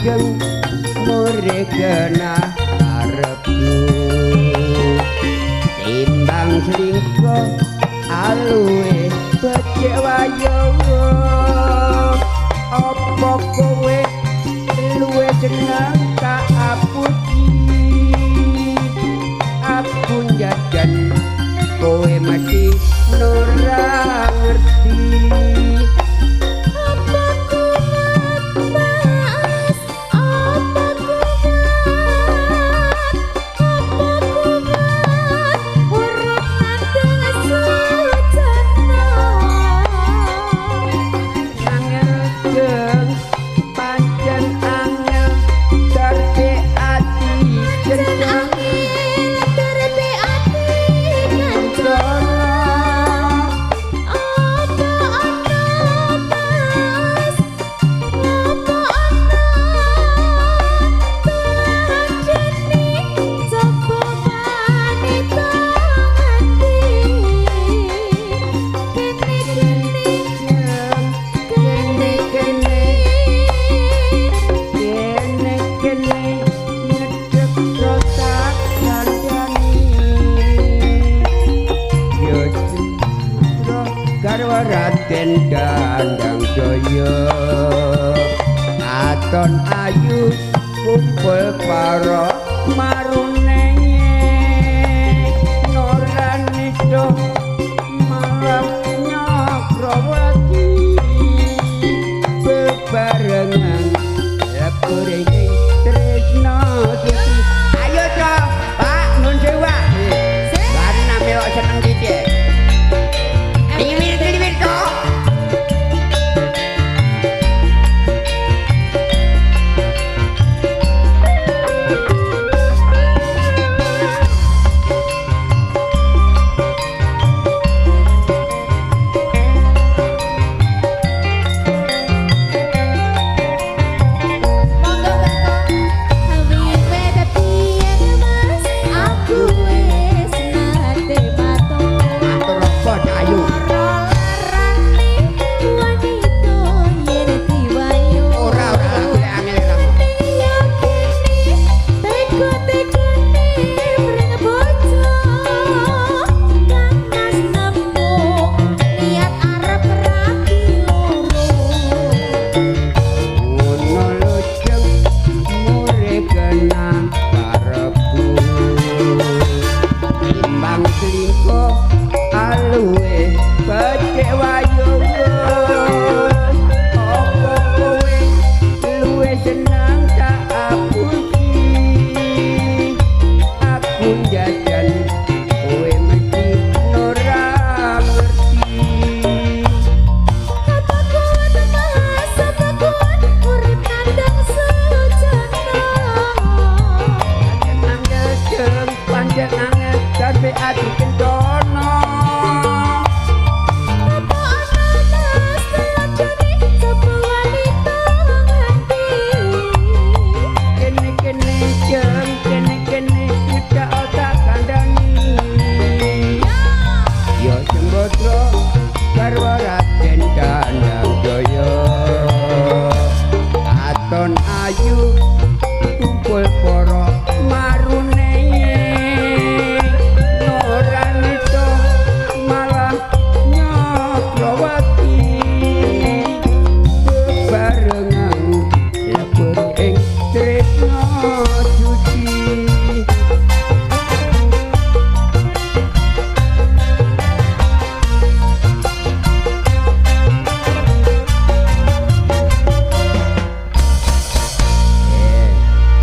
jeng mure kena arepku timbang selingkuh aluwe becik wayo apa kowe luwe seneng tak apuji aku jajan kowe mati ora ngerti. Apa kuat Mas, apa kuat, apa kuat urip nandang sujana. Angel jeng pancen angel darbe ati Jan kencang angin terbe ati kancana. Apa ana Mas, apa ana tandane sapa wanita ngendi kene kene kene kene kene kene kene ngedek tak kandhani yo citra garwa Raden Dandang Jaya aton ayu kumpul para marunenge noranito malah nyakrawati bebarengan lebur ing tresna suci. Ayo to Pak nun sewu. Karena melok seneng titik kliwir kliwir to. Monggo monggo wiwit biyen Mas aku wis nate matur. Matur apa Cak Ayu? Ora larane wanita yen diwayu. Ora ora lagu lek angel ra. Ya kene teka-tekane mring bojo kang Mas nemu niat arep rabi loro. Ngono lho jeng mure kena karepku timbang selingkuh aluwe becik wayo.